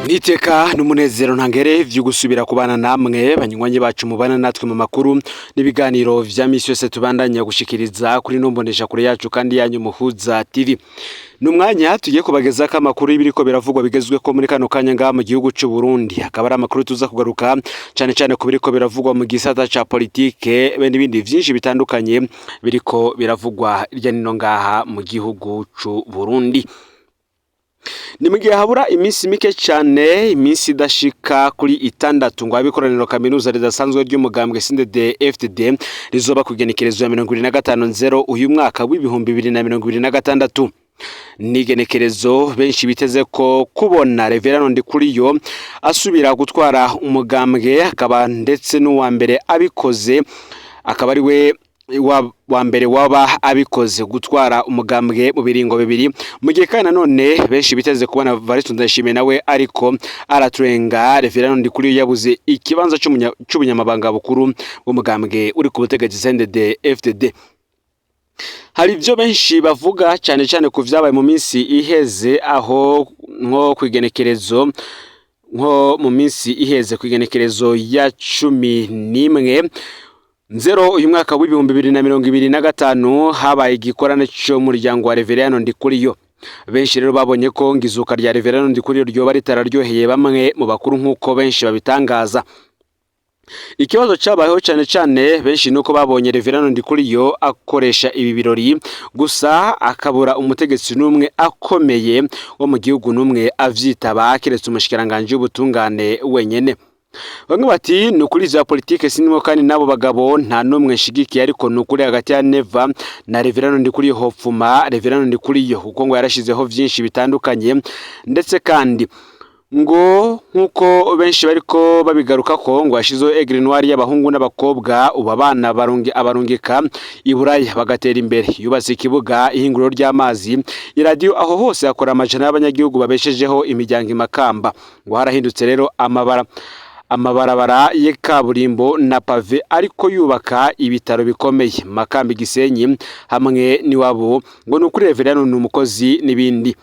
Niteka n'umunezero ntangere vyo gusubira kubana namwe banywanyi bacu mubana natwe mu makuru n'ibiganiro vya misi yose tubandanya gushikiriza kuri nombonesha kure yacu kandi yanyu Muhuza TV. Ni umwanya tugiye kubagezako amakuru y'ibiriko biravugwa bigezweko muri kano kanya ngaha mu gihugu c'u Burundi. Akaba ari amakuru tuza kugaruka cane cane ku biriko biravugwa mu gisata ca politike be n'ibindi vyinshi bitandukanye biriko biravugwa hirya nino ngaha mu gihugu c'u Burundi. Ni mu gihe habura iminsi mike cane, iminsi idashika kuri 6, ngo habe ikoraniro kaminuza ridasanzwe ry'umugambwe CNDD FDD rizoba ku igenekerezo ya 25.0 uyu mwaka w'2026. N'igenekerezo benshi biteze ko kubona Reverend Ndikuriyo asubira gutwara umugambwe, akaba ndetse n'uwa mbere abikoze, akaba ari we wa mbere waba abikoze gutwara umugambwe mu biringo bibiri. Mu gihe kandi nanone benshi biteze kubona Evariste Ndayishimiye nawe ariko araturenga Reverend Ndikuriyo yabuze ikibanza c'ubunyamabanga bukuru bw'umugambwe uri ku butegetsi CNDD FDD. Hari ibyo benshi bavuga cyane cyane ku vyabaye mu minsi iheze, aho nko kwigenekerezo, nko mu minsi iheze ku igenekerezo ya 11.0 uyu mwaka w'2025 habaye igikorane c'umuryango wa Reverend Ndikuriyo. Benshi rero babonye ko ngizuka rya Reverend Ndikuriyo ryoba ritararyoheye bamwe mu bakuru nk'uko benshi babitangaza. Ikibazo cabayeho cane cane benshi nuko babonye Reverend Ndikuriyo akoresha ibi birori gusa akabura umutegetsi n'umwe akomeye wo mu gihugu n'umwe avyitaba, keretse umushikiranganji w'ubutungane wenyene. Bamwe bati: "Ni ukuri vya politike sinimo, kandi n'abo bagabo nta n'umwe nshigikiye, ariko ni ukuri hagati ya Neva na Reverend Ndikuriyo hopfuma Reverend Ndikuriyo, kuko ngo yarashizeho vyinshi bitandukanye." Ndetse kandi ngo nk'uko benshi bariko babigaruka ko ngo yashizeho Aigle Noir y'abahungu n'abakobwa, ubu abana barungi abarungika i Buraya bagatera imbere, yubatse ikibuga, ihinguriro ry'amazi, iradiyo, aho hose akora amajana y'abanyagihugu babeshejeho imiryango imakamba. Ngo harahindutse rero amabara, amabarabara y'ikaburimbo na pavé, ariko yubaka ibitaro bikomeye Makamba, Gisenyi hamwe n'iwabo. Ngo ni ukuri Reverend ni umukozi n'ibindi.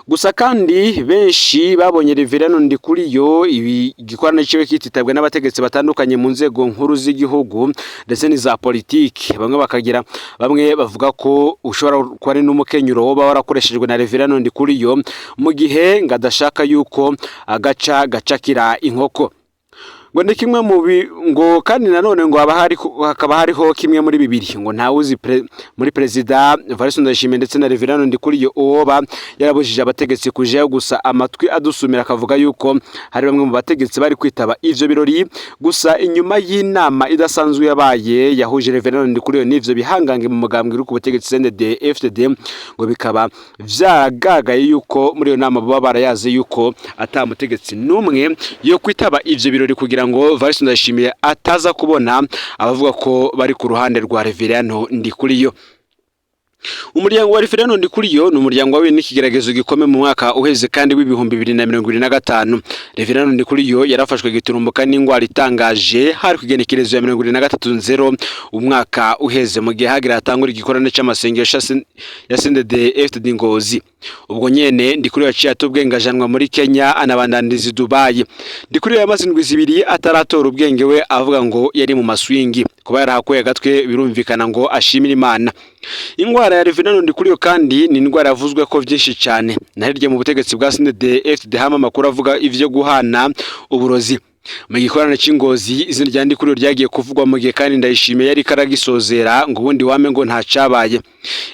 Gusa kandi benshi babonye Reverend Ndikuriyo ibi gikorana ciwe kititabwa n'abategetsi batandukanye mu nzego nkuru z'igihugu ndetse n'iza politiki. Bamwe bakagira, bamwe bavuga ko ushobora kuba ari n'umukenyuro woba warakoreshejwe na Reverend Ndikuriyo mu gihe ngo adashaka yuko agaca gacakira inkoko. Ngo ni kimwe mu bi, ngo kandi nanone ngo haba hari, hakaba hariho kimwe muri bibiri, ngo ntawuzi muri perezida Evariste Ndayishimiye ndetse na Reverend Ndikuriyo uwoba yarabujije abategetsi kujayo. Gusa amatwi adusumira akavuga yuko hari bamwe mu bategetsi bari kwitaba ivyo birori. Gusa inyuma y'inama idasanzwe yabaye yahuje Reverend Ndikuriyo n'ivyo bihangange mu mugambwe uri ku butegetsi CNDD FDD, ngo bikaba vyaragagaye yuko muri iyo nama baba barayaze yuko ata mutegetsi n'umwe yo kwitaba ivyo birori, kugira ngo Evariste Ndayishimiye ataza kubona abavuga ko bari ku ruhande rwa Reverend Ndikuriyo. Umuryango wa Reverend Ndikuriyo ni umuryango wahuye n'ikigeragezo gikomeye mu mwaka uheze kandi w'2025. Reverend Ndikuriyo yarafashwe giturumbuka n'ingwara itangaje, hari ku igenekerezo ya 23.0 umwaka uheze, mu gihe hagira hatangura igikorane c'amasengesho ya CNDD FDD Ngozi. Ubwo nyene Ndikuriyo yaciye ata ubwenge, ajanwa muri Kenya, anabandaniriza i Dubai. Ndikuriyo yamaze indwi 2 ataratora ubwenge, we avuga ngo yari mu maswingi. Kuba yarahakuye agatwe birumvikana ngo ashimira Imana. Ingwara ya Reverend Ndikuriyo kandi ni indwara yavuzwe ko vyinshi cyane narirye mu butegetsi bwa CNDD FDD, hama amakuru avuga ivyo guhana uburozi. Mu gikorane c'Ingozi izina rya Ndikuriyo ryagiye kuvugwa mu gihe kandi Ndayishimiye yari karagisozera, ngo ubundi wame ngo ntacabaye.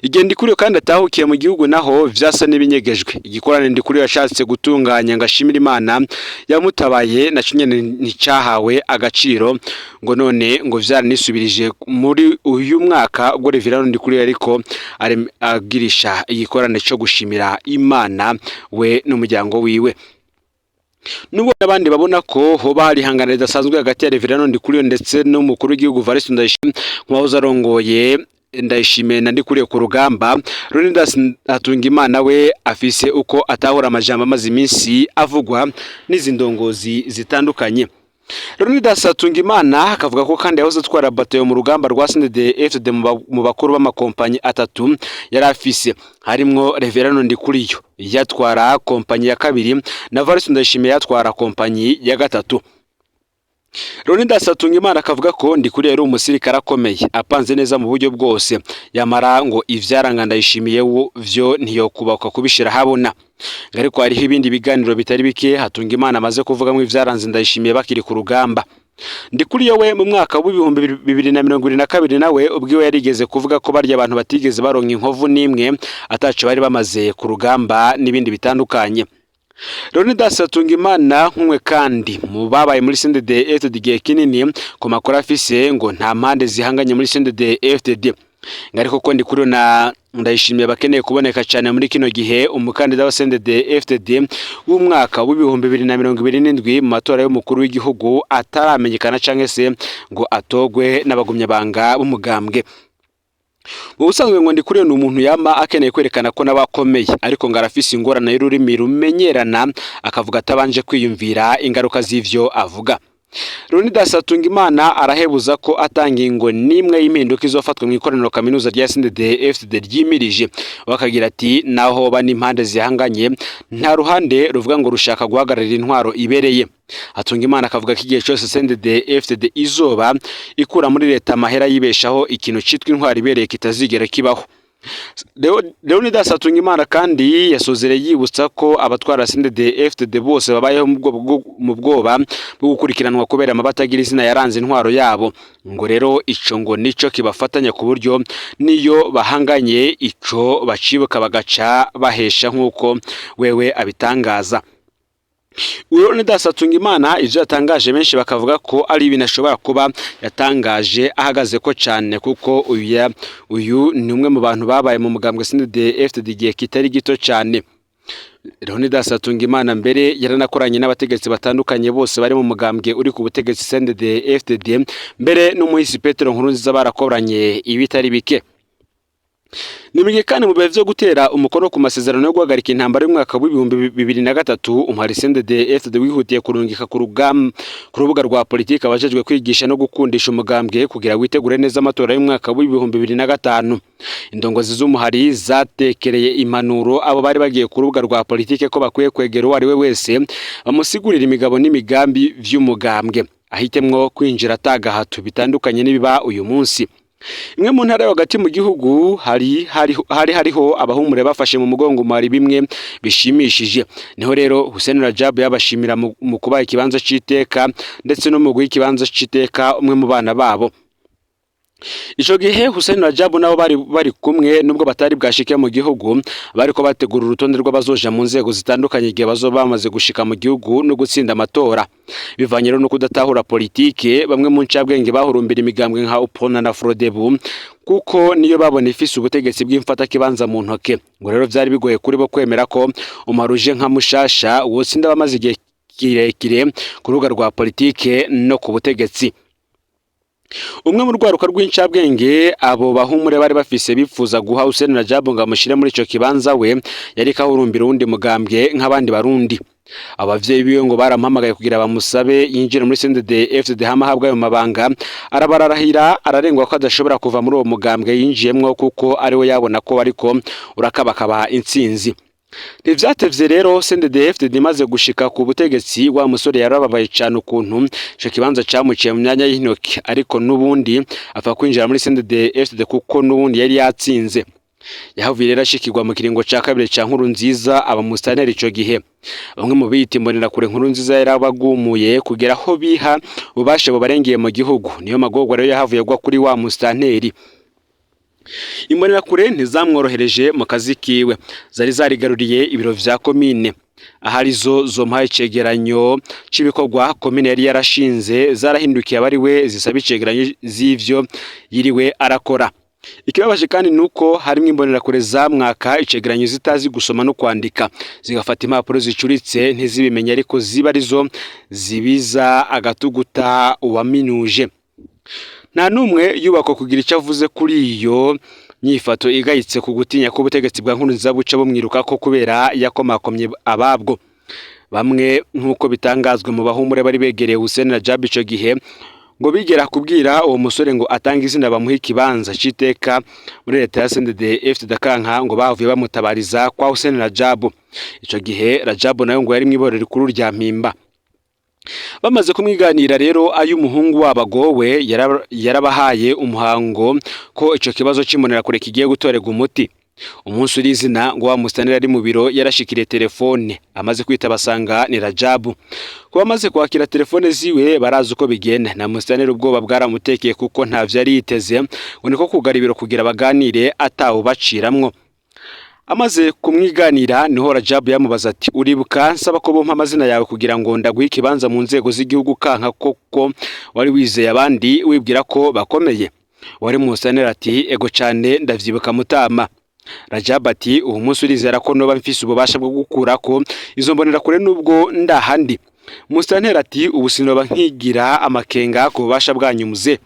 Igihe Ndikuriyo kandi atahukiye mu gihugu naho vyasa n'ibinyegejwe. Igikorane Ndikuriyo yashatse gutunganya ngo ashimire Imana yamutabaye naco nyene nticahawe agaciro. Ngo none ngo vyaranisubirije muri uyu mwaka, ubwo Reverend Ndikuriyo ariko agirisha igikorane co gushimira Imana we n'umuryango wiwe. Nubwo abandi babona ko hoba hari ihangana ridasanzwe hagati ya Reverend Ndikuriyo ndetse n'umukuru w'igihugu Evariste Ndayishimiye, nk'uwahoze arongoye Ndayishimiye na Ndikuriyo ku rugamba, Leonidas Hatungimana we afise uko atahura amajambo amaze iminsi avugwa n'izi ndongozi zitandukanye. Leonidas Hatungimana akavuga ko kandi yahoze atwara batayo mu rugamba rwa CNDD-FDD mu bakuru b'amakompanyi atatu yari afise, harimwo Reverano Ndikuriyo yatwara kompanyi ya kabiri na Varisi Ndayishimiye yatwara kompanyi ya gatatu. Leonidas Hatungimana akavuga ko Ndikuriyo yari umusirikare akomeye apanze neza mu buryo bwose, yamara ngo ivyaranga Ndayishimiye vyo ntiyokubakwa kubishira habona. Ariko hariho ibindi biganiro bitari bike Hatungimana amaze kuvugamwo ivyaranze Ndayishimiye bakiri ku rugamba. Ndikuriyo we mu mwaka w'2022 nawe ubwiwe yarigeze kuvuga ko barya abantu batigeze baronka inkovu n'imwe ataco bari bamaze ku rugamba n'ibindi bitandukanye. Leonidas Hatungimana nk'umwe kandi mu babaye muri CNDD-FDD igihe kinini, ku makuru afise ngo nta mpande zihanganye muri CNDD-FDD, ariko ko Ndikuriyo na Ndayishimiye bakeneye kuboneka cyane muri kino gihe umukandida wa CNDD-FDD w'umwaka w'2027 mu matora y'umukuru w'igihugu ataramenyekana canke se ngo atogwe n'abagumyabanga b'umugambwe. Mu busanzwe ngo Ndikuriyo ni umuntu yama akeneye kwerekana ko n'abakomeye, ariko ngo arafise ingorane y'ururimi rumenyerana, akavuga atabanje kwiyumvira ingaruka z'ivyo avuga. Leonidas Hatungimana arahebuza ko atangingo n'imwe y'impinduka izofatwa mu ikoraniro kaminuza rya CNDD-FDD ryimirije. Bakagira ati naho ba n'impande zihanganye, nta ruhande ruvuga ngo rushaka guhagararira intwaro ibereye. Hatungimana akavuga ko igihe cyose CNDD-FDD izoba ikura muri leta amahera yibeshaho, ikintu citwa intwaro ibereye kitazigera kibaho. Leonidas Hatungimana kandi yasozereye yibutsa ko abatwara CNDD-FDD bose babayeho mu bwoba bwo gukurikiranwa kubera amabatagira izina yaranze intwaro yabo, ngo rero ico ngo nico kibafatanya ku buryo niyo bahanganye ico bacibuka bagaca bahesha, nk'uko wewe abitangaza. Leonidas Hatungimana ivyo yatangaje benshi bakavuga ko ari ibintu ashobora kuba yatangaje ahagaze ko cane, kuko uyu ni umwe mu bantu babaye mu mugambwe CNDD-FDD igihe kitari gito cane. Leonidas Hatungimana mbere yaranakoranye n'abategetsi batandukanye bose bari mu mugambwe uri ku butegetsi CNDD-FDD, mbere n'umuhisi Petero Nkurunziza barakoranye ibitari bike. Ni kandi mu bihe vyo gutera umukono ku masezerano yo guhagarika intambara y'umwaka w'2003, umuhari CNDD-FDD wihutiye kurungika ku rubuga rwa politiki abajejwe kwigisha no gukundisha umugambwe kugira witegure neza amatora y'umwaka w'2005. Indongozi z'umuhari zatekereye impanuro abo bari bagiye ku rubuga rwa politiki ko bakwiye kwegera uwo ari we wese bamusigurira imigabo n'imigambi vy'umugambwe, ahitemwo kwinjira atagahato, bitandukanye n'ibiba uyu munsi. Imwe mu ntara yo hagati mu gihugu hari hariho abahumure bafashe mu mugongo umuhari bimwe bishimishije. Niho rero Hussein Rajab yabashimira mu kubaha ikibanza c'iteka ndetse no mu guha ikibanza c'iteka umwe mu bana babo. Ico gihe Hussein Rajab nabo bari kumwe, nubwo batari bwashike mu gihugu, bariko bategura urutonde rw'abazoja mu nzego zitandukanye igihe bazoba bamaze gushika mu gihugu no gutsinda amatora. Bivanye rero no kudatahura politike, bamwe mu ncabwenge bahurumbira imigambwe nka UPRONA na FRODEBU, kuko niyo babona ifise ubutegetsi bw'imfata kibanza mu ntoke. Ngo rero vyari bigoye kuri bo kwemera ko umaruje nka mushasha wotsinda bamaze igihe kirekire ku rubuga rwa politike no ku butegetsi. Umwe mu rwaruka rw'incabwenge abo bahumure bari bafise bifuza guha Hussein Rajab ngo amushire muri ico kibanza, we yari kahurumbira uwundi mugambwe nk'abandi barundi. Abavyeyi biwe ngo baramuhamagaye kugira bamusabe yinjire muri CNDD-FDD hama ahabwa ayo mabanga, arabararahira ararengwa ko adashobora kuva muri uwo mugambwe yinjiyemwo kuko ariwe yabona ko ariko urakabakaba intsinzi. Ntivyatevye rero CNDD-FDD imaze gushika ku butegetsi, wa musore yarababaye cane ukuntu ico kibanza camuciye mu myanya y'intoki, ariko n'ubundi apfa kwinjira muri CNDD-FDD kuko n'ubundi yari yatsinze. Yahavuye rero ashikirwa mu kiringo ca kabiri ca Nkurunziza aba musitanteri ico gihe. Bamwe mu biyita imbonerakure Nkurunziza yarabagumuye kugera aho biha ububasha bubarengeye mu gihugu. Niyo magorwa rero yahavuye agwa kuri wa musitanteri. Imbonerakure ntizamworohereje mu kazi kiwe, zari zarigaruriye ibiro vya komine, ahari zo zomuhaye icegeranyo c'ibikorwa komine yari yarashinze, zarahindukiye abari we zisaba icegeranyo z'ivyo yiriwe arakora. Ikibabaje kandi nuko harimwo imbonerakure zamwaka icegeranyo zitazi gusoma no kwandika, zigafata impapuro zicuritse ntizibimenye, ariko ziba arizo zibiza agatuguta uwaminuje. Nta numwe yubakwa kugira icyo avuze kuri iyo nyifato igayitse ku gutinya ko ubutegetsi bwa Nkurunziza buca bumwirukako kubera yakomakomye ababwo. Bamwe, nk'uko bitangazwa mu bahumure bari begereye Hussein Rajab ico gihe, ngo bigera kubwira uwo musore ngo atange izina bamuhe ikibanza c'iteka muri leta ya CNDD FDD kanka, ngo bavuye bamutabariza kwa Hussein Rajab. Ico gihe Rajab nawe ngo yari mw'iborero rikuru rya Mpimba. Bamaze kumwiganira rero ay'umuhungu wabo agowe, yarabahaye umuhango ko ico kibazo c'imbonerakure kigiye gutorerwa umuti. Umunsi uri izina, ngo wa mustaneri ari mu biro yarashikiriye telefone, amaze kwitaba asanga ni Rajabu. Kuba amaze kwakira telefone ziwe, barazi uko bigenda, na mustaneri ubwoba bwaramutekeye kuko ntavyo yari yiteze, ngo niko kugara ibiro kugira baganire atawubaciramwo. Amaze kumwiganira, niho Rajabu yamubaza ati: "Uribuka nsaba ko bompa amazina yawe kugira ngo ndaguhe ikibanza mu nzego z'igihugu, kanka koko wari wizeye abandi wibwira ko bakomeye?" Wari musanera ati: "Ego cane, ndavyibuka mutama." Rajabu ati: "Ubu munsi urizera ko noba mfise ububasha bwo gukurako izo mbonerakure nubwo ndahandi?" Musantera ati: "Ubu sinoba nkigira amakenga ku bubasha bwanyu muze."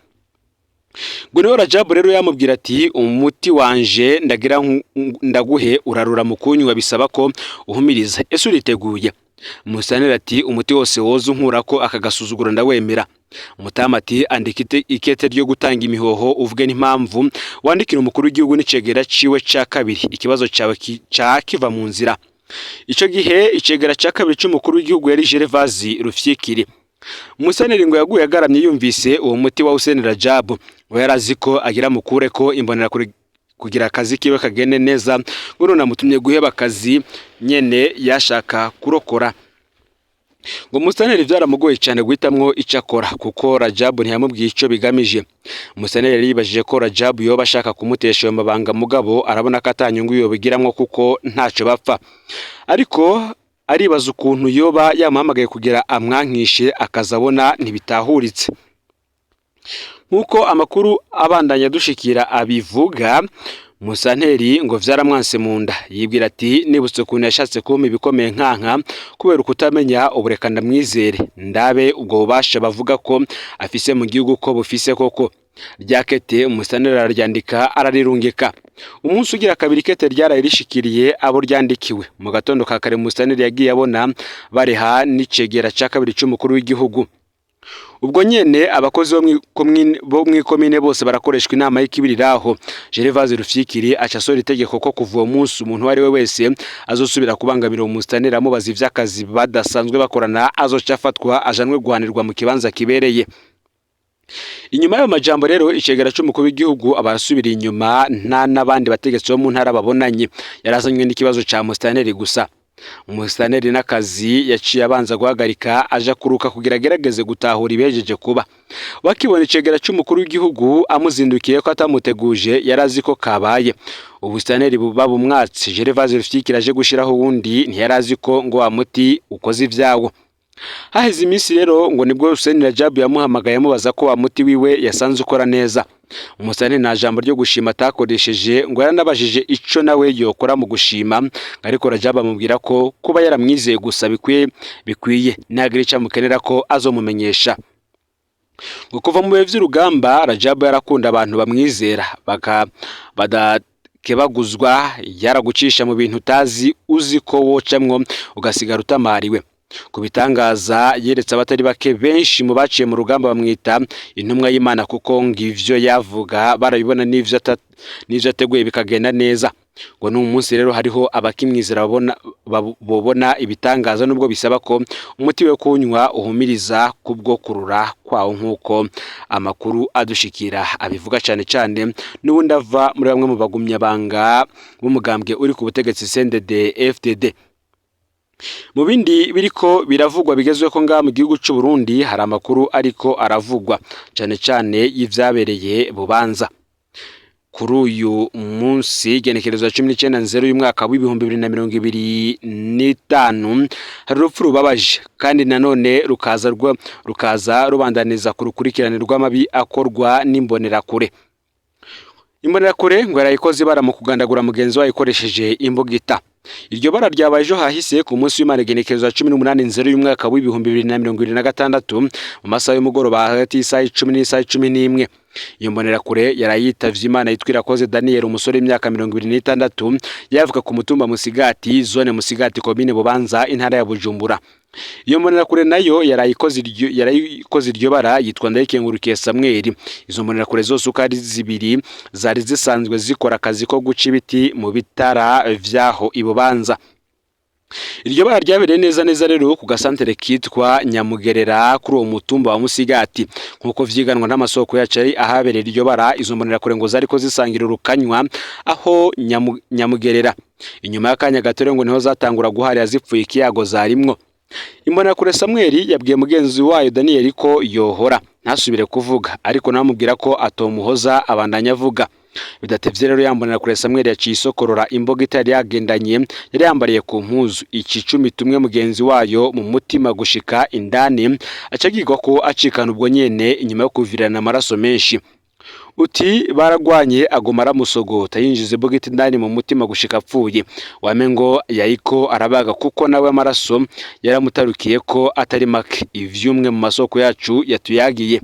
Ngo niho Rajabu rero yamubwira ati: "Umuti wanje ndagira ndaguhe urarura mu kunywa, bisaba ko uhumiriza, ese uriteguye?" Musanera ati: "Umuti wose woza unkurako aka gasuzuguro ndawemera." Mutama ati: "Andika ikete ryo gutanga imihoho, uvuge n'impamvu, wandikira umukuru w'igihugu n'icegera ciwe ca kabiri, ikibazo cawe ca kiva mu nzira." Ico gihe icegera ca kabiri c'umukuru w'igihugu yari Gervase Rufyikiri. Musaneri ngo yaguye agaramye yumvise uwo muti wa Hussein Rajabu, ngo yari azi ko agira mukure ko imbonerakure kugira akazi kiwe kagende neza, ngo none amutumye guheba akazi nyene yashaka kurokora. Ngo Musaneri vyaramugoye cyane guhitamwo ico akora, kuko Rajabu ntiyamubwiye ico bigamije. Musaneri yari yibajije ko Rajabu yoba ashaka kumutesha ayo mabanga, mugabo arabona ko atanyungu yobigiramwo kuko ntaco bapfa, ariko aribaza ukuntu yoba yamuhamagaye kugira amwankishe akazabona ntibitahuritse. Nk'uko amakuru abandanya dushikira abivuga, Musanteri ngo vyaramwanse mu nda, yibwira ati: "Nibutse ukuntu yashatse kumpa ibikomeye nkanka kubera ukutamenya, ubureka ndamwizere ndabe ubwo bubasha bavuga ko afise mu gihugu ko bufise koko." Rya kete Musanteri araryandika, ararirungika. Umunsi ugira kabiri, kete ryaraye rishikiriye abo ryandikiwe. Mu gatondo ka kare, Musanteri yagiye abona bareha n'icegera ca kabiri c'umukuru w'igihugu. Ubwo nyene abakozi bo mw'ikomine bose barakoreshwa inama y'ikibiriraho. Gervase Rufyikiri aca asohora itegeko ko kuva uwo munsi umuntu uwo ari we wese azosubira kubangamira uwo musitanteri amubaza ivy'akazi badasanzwe bakorana azoca afatwa ajanwe guhanirwa mu kibanza kibereye. Inyuma y'ayo majambo rero, icegera c'umukuru w'igihugu abarasubira inyuma, nta n'abandi bategetsi bo mu ntara babonanye, yarazanywe n'ikibazo ca musitanteri gusa. Umusitaneri n'akazi yaciye abanza guhagarika, aja kuruka kugira agerageze gutahura ibihejeje kuba. Wakibona icegera c'umukuru w'igihugu amuzindukiye ko atamuteguje, yarazi ko kabaye. Ubusitaneri buba bumwatsi, Gervase Rufyikiri aje gushiraho uwundi, ntiyarazi ko ngo wa muti ukoze ivyawo. Haheze iminsi rero, ngo nibwo Hussein Rajabu yamuhamagaye amubaza ko wa muti wiwe yasanze ukora neza. Umusani nta jambo ryo gushima atakoresheje, ngo yaranabajije ico nawe yokora mu gushima, ariko Rajabu amubwira ko kuba yaramwizeye gusa bikwiye, ntagira ico amukenera ko azomumenyesha. Ngo kuva mu bihe vy'urugamba, Rajabu yarakunda abantu bamwizera baka badakebaguzwa, yaragucisha mu bintu utazi uzi ko wocamwo ugasigara utamariwe. Ku bitangaza yeretse abatari bake, benshi mu baciye mu rugamba bamwita intumwa y'Imana, kuko ngo ivyo yavuga barabibona n'ivyo ateguye bikagenda neza. Ngo n'uyu munsi rero hariho abakimwizera babona bobona ibitangaza, nubwo bisaba ko umuti we kunywa uhumiriza kubwo kurura kwawo, nk'uko amakuru adushikira abivuga, cane cane n'ubundi ava muri bamwe mu bagumyabanga b'umugambwe uri ku butegetsi CNDD FDD. Mu bindi biriko biravugwa bigezweho ngaha mu gihugu c'u Burundi, hari amakuru ariko aravugwa cane cane y'ivyabereye Bubanza kuri uyu munsi igenekerezo ya 19 nzero y'umwaka w'2025. Hari urupfu rubabaje kandi nanone rukaza rubandaniza ku rukurikirane rw'amabi akorwa n'imbonerakure. Imbonerakure ngo yarayikoze ibara mu kugandagura mugenzi wayo ikoresheje imbugita. Iryo bara ryabaye ejo hahise ku munsi w'Imana igenekerezo ya 18 Nzero y'umwaka w'2026 mu masaha y'umugoroba hagati y'isaha 10 n'isaha 11. Iyo mbonerakure yarayitavye Imana yitwa Irakoze Daniel, umusore w'imyaka 26, yavuka ku mutumba Musigati, zone Musigati, komine Bubanza, intara ya Bujumbura. Iyo mbonerakure nayo yarayikoze iryo bara yitwa Ndayikengurukiye Samuel. Izo mbonerakure zose uko ari zibiri zari zisanzwe zikora akazi ko guca ibiti mu bitara vyaho ibubanza. Iryo bara ryabereye neza neza rero ku gasantere kitwa Nyamugerera kuri uwo mutumba wa Musigati, nk'uko vyiganwa n'amasoko yacu ari ahabereye iryo bara. Izo mbonerakure ngo zariko zisangira urukanywa aho Nyamugerera. Inyuma y'akanya gato rero ngo niho zatangura guharira zipfuye ikiyago zarimwo. Imbonerakure Samuel yabwiye mugenzi wayo Daniel ko yohora ntasubire kuvuga, ariko nawe amubwira ko atomuhoza abandanya avuga. Bidatevye rero ya mbonerakure Samuel yaciye isokorora imboga itari yagendanye yari yambariye ku mpuzu, ikicumi tumwe mugenzi wayo mu mutima gushika indani, acagirwa ko acikana ubwo nyene inyuma yo kuvirana amaraso menshi. Uti baragwanye aguma aramusogota yinjiza imbugita indani mu mutima gushika apfuye. Wame ngo yayiko arabaga kuko nawe amaraso yaramutarukiye ko atari make, ivyumwe mu masoko yacu yatuyagiye.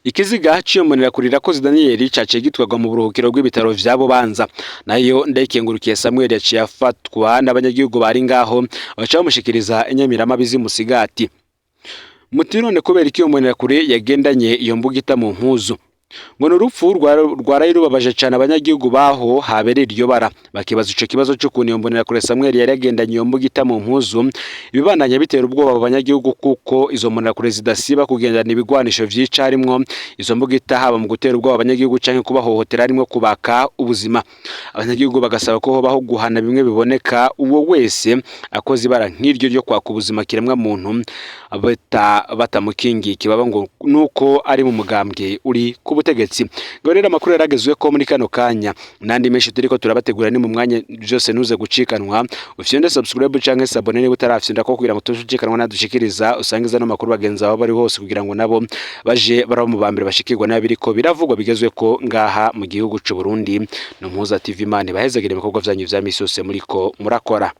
Ikiziga c'iyo mbonerakure Irakoze Daniel caciye gitwarwa mu buruhukiro bw'ibitaro vya Bubanza. Nayo Ndayikengurukiye Samuel yaciye afatwa n'abanyagihugu bari ngaho, baca bamushikiriza inyamiramabi Musigati. Muti none kubera iki iyo mbonerakure yagendanye iyo mbugita mu mpuzu? Ngo ni urupfu rwaraye rubabaje cane abanyagihugu baho habereye iryo bara, bakibaza ico kibazo c'ukuntu iyo mbonerakure Samuel yari yagendanye iyo mbugita mu mpuzu. Ibibandanya bitera ubwoba abo banyagihugu kuko izo mbonerakure zidasiba kugendana ibigwanisho vyica harimwo izo mbugita, haba mu gutera ubwoba abanyagihugu canke kubahohotera harimwo kubaka ubuzima. Abanyagihugu bagasaba ko hobaho guhana bimwe biboneka uwo wese akoze ibara nk'iryo ryo kwaka ubuzima kiremwa muntu batamukingiye ikibaba ngo nuko ari mu mugambwe uri ku butegetsi. Ngo rero amakuru yaragezwe ko muri kano kanya n'andi menshi turiko turabategura ni mu mwanya byose, ntuze gucikanwa. Ufyonde subscribe canke s'abonner niba utarafyonda ko kugira ngo tujucikanwa nadushikiriza, usangiza no makuru bagenzi babo bari hose kugira ngo nabo baje baraba mu bambere bashikirwa n'abiriko biravugwa bigezwe ko ngaha mu gihugu c'u Burundi. No Mpuza TV, Imana ibahezagire ibikorwa vyanyu vya misi yose muriko murakora.